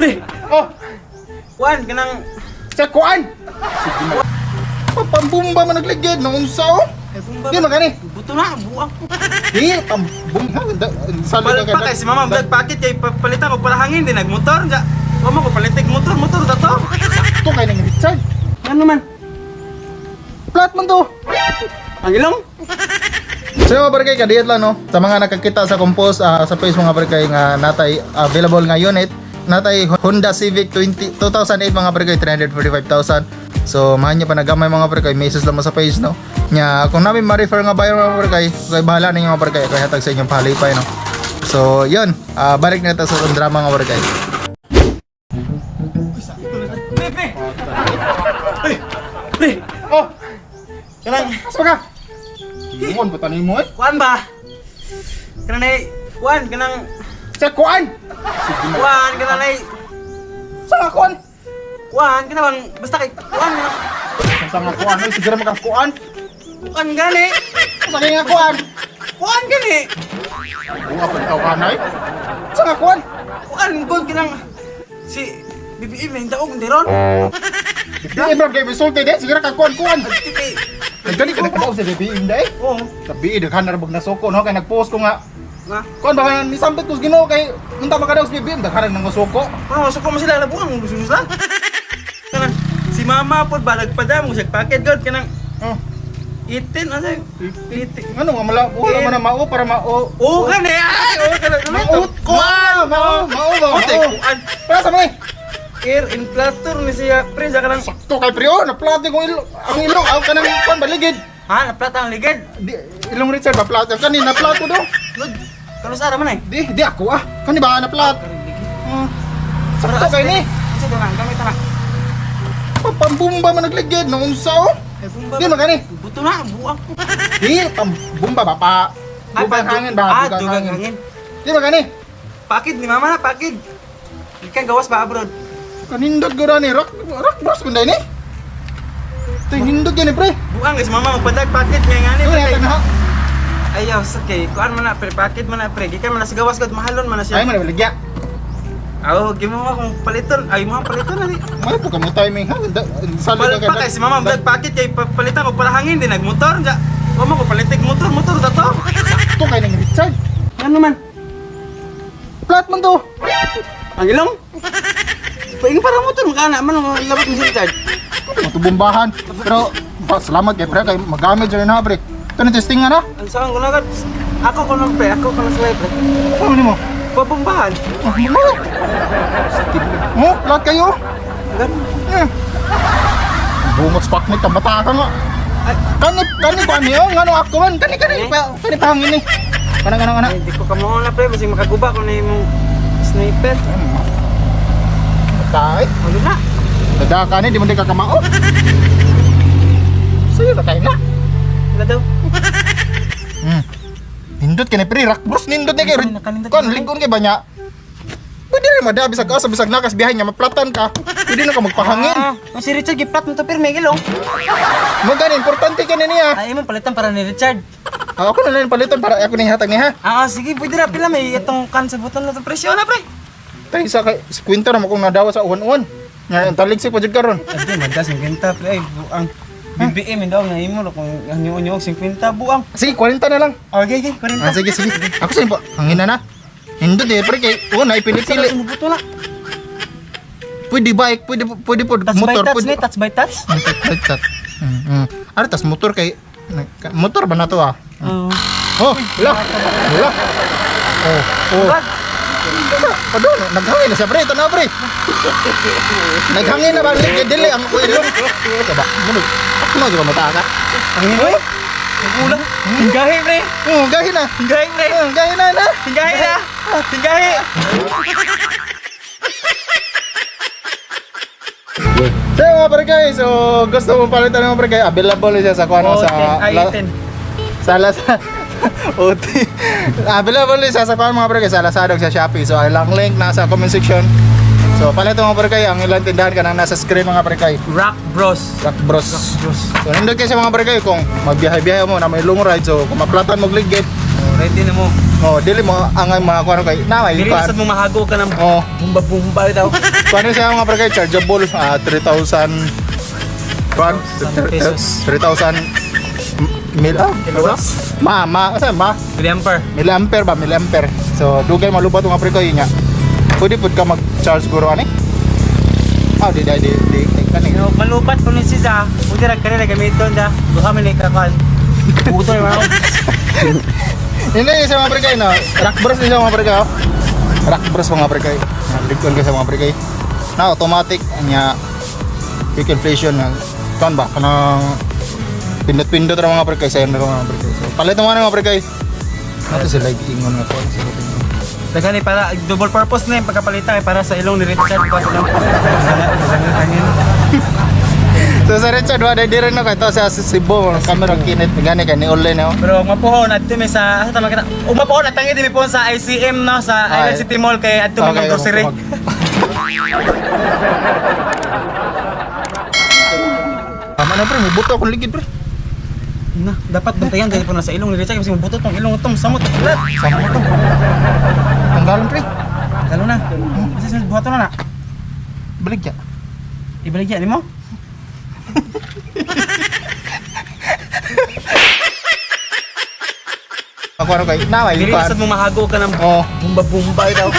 Pre, Oh, kuan kanang sa kuan. Sige na. Pambumba man nagligid no unsa oh. Ay, bumba. Di man kani. Buto na, buang. Di pambumba sali ka Balik pa kay si mama vlog packet kay palitan ko para hangin din nagmotor ja. Wa mo ko palitig motor, motor da to. Sakto kay nang Richard. Ano man? Plat man to. Ang ilong? So mga barkay, kadiyot lang no. Sa mga nakakita sa compose sa page mga barkay nga natay available nga unit, natay Honda Civic 20, 2008 mga barkay, 345,000. So mahan nyo pa nagamay mga barkay, message lang mo sa page no. Nya kung namin ma-refer nga buyer mga barkay, kay bahala ninyo mga barkay, kay hatag sa inyong pahalipay no. So yun, balik na ta sa atong drama mga barkay. Pre, pre. Pre, pre. Oh, Kanang asa ka? Ingon ba tanin mo eh? kuan ba? Kanang nay kuan kanang Sa kuan. kuan kanang nay Sa kuan. kuan kanang bang basta kay kuan kanang Sa nga kuan, oy, siguro maka kuan. kuan gani. Sa nga kuan. Kuan gani. Buka pa ikaw kanay. Sa nga kuan. Kuan god kanang si BBM na daog diron. Di bro kay resulte de siguro ka kuan kuan. Kay Nagdali ka nagkabaw sa BBM day. oh Sabi daghan na rabog nasuko no kay nagpost ko nga nga kuan ba ni sampit ko sa Ginoo kay unta ba ka daw sa BBM daghan na nangasuko. Parang masuk ko sila labuan mo gusto sila. Kanang si mama pod balag pa mo siya packet god kanang Oh, 18 ano 18. ngano nga mala wala man na mao para mao. Oh kani ay oh kanang Mao kuan mao mao ba. Oh te mao. kuan Para sa mga air inflator ni siya pre sa kanang sakto kay pre oh naplate kong ilong ang ilong aw kanang kuan baligid. Ha naplata ang ligid. Di, ilong Richard ba plato kani naplato do. Lod kano sa man ay. Di di ako ah. Kani ba naplat? Oh. Sakto kay ni. Sa kanang gamit na. Pambumba man nagligid no unsa oh. Ay bumba. Di man kani. Buto na buang. Di pambumba ba pa. Dugang hangin ba? Ah, Dugang dugang hangin. hangin. Di man kani. Pakid ni mama na pakid. Ikan gawas ba abroad? Kanindot gura ni rock rock bros kun ni. Tay nindot gani pre. Buang guys mama magpadag pakit nga ngani. Ano yata na? Ayaw, sakay. Kuan man na pre, pakit man na pre. Gikan man na sa gawas god mahalon man na Ay siya. man baligya. Aw, gimo mo akong paliton. Ay mo paliton na di. May po kamo timing ha. Sali Balik ka pa kay si mama vlog pakit kay palitan ko para hangin din nagmotor ja. Wa mo ko palitig motor, motor da to. Sakto kay nang Richard. Ano man? Plat man to. Ang ilong? Paing para motor makana man ang labot ni Richard. Matubumbahan. Pero pa, salamat kay pre kay magamit jud na pre. Ito na testing nga na. Ang saan ko na gad? Ako ko nang pre, ako ko nang slide pre. Ano nimo? Pabumbahan. Oh, mo. Oh, plat kayo. Gan. Eh. Bungot spaknik ka mata ka nga. Ay, Kani kani ko ani oh, ngano ako man kani kani Eh? pa kani pahangin ni. Kana kana kana. ay, di ko kamo na pre, basig makaguba ko na imong sniper. Tay, Wala na. dada ka ni di mo di ka kamao. Sayo na kay na. Wala daw. Nindot kini pre, rock bros nindot ni kay. Nakanindot Kon kini. ligon kay ba niya? Pwede rin mada bisag asa bisag nakas biyahe niya maplatan ka. Pwede na ka magpahangin. Ah, si Richard giplat mo to pero may ilong. Mo gani importante kani niya. Ay, imong palitan para ni Richard. Ah, ako na lang palitan para ako ni hatag niya ha. Ah, sige, pwede na pila may itong kan sa buton na to presyo na pre. Tay sa kay 50 ra mo kung nadawa sa uwan-uwan. Nga ang taligsik pa jud karon. Adi, magda 50 pre. Ay, buang. BBM daw nga imo kung anyo-anyo 50 buang. Sige, 40 na lang. Okay, okay, 40. Ah, sige, sige. Ako sa po. Hangin na na. Nindot eh, pre kay una ipili-pili. Buto na. Pwede bike, pwede pwede po Touch by motor, touch pwede. ni, touch by touch. Touch by touch. Ano tas motor kay motor ba na to ah? Oo. Oh, wala. Wala. Oh, oh. God. Padon, naghangin na siya pre, ito na pre. Naghangin na ba dili dili ang ilong. Ito ba? Muno. Ako na jud mata ka. Ang ino. Ang ulang. Hinggahi pre. Oh, gahi na. Hinggahi pre. Oh, gahi na na. Hinggahi na. Hinggahi. So mga pre guys, so gusto mo palitan ng mga pre guys, available siya sa kuano sa Ay, 10. sa Lazada. OT. Available siya sa kuano mga pre guys, sa Lazada ug sa Shopee. So ang link nasa comment section. So palit mga pre guys, ang ilang tindahan kanang nasa screen mga pre guys. Rock Bros. Rock Bros. Bros. So nindot kayo sa mga pre guys kung magbiyahe-biyahe mo na may long ride, so kung maplatan mo ligid, Ready na mo. Oh, dili mo angay mga kuan kay na may Dili kuan. na sad mo mahago ka ng Oh, bumba-bumba daw. kuan siya, mga pre, kay chargeable, 3,000 kuan. Pesos. 3,000 mil Kilowatts? Ma ma asa ma Milliampere. Milliampere ba, milliampere. So dugay malubat, mga pre, kay nya. Pwede pud ka mag-charge guro ani. Ah, di di di di di kani. Yo, malubat po ni siya. Pwede ra kanila gamiton da. Duha man ni kakan. Buto ni mga. Hindi sa mga pre kay no. Rock bros ni siya, mga pre kay, oh. Rock bros, mga pre kay. Naglikon kay sa mga pre kay. Na automatic nya, quick inflation na kan ba kanang pindot-pindot ra, mga pre kay, sayon ra, mga pre kay. So palit mo na, mga pre kay. Nato sila giingon nga kuan sila. Daghan ni para double purpose na yung pagkapalitan eh, para sa ilong ni Richard pa sa ilong. Hangin. So sa Richard wa dai dire no kay to sa Cebu ang camera kinit gani kay ni online no. Pero mapuhon adto mi sa asa tama kita. Umapuhon at tangi mi puhon sa ICM no sa Ay. Island City Mall kay adto mi Okay, grocery. Tama na pre, may buto akong ligid, pre. Na, dapat bantayan dahil po na sa ilong ni Richard kasi mabuto tong ilong tong samot. Ulat. Sama mo to. Tanggalon, pre. Lalo na. Kasi sa buhaton na na. Balik ya. Ibalik yan nimo. Ako ano kay na may Dili kuan. na sad mo mahago ka ng Oh. bumba-bumba daw.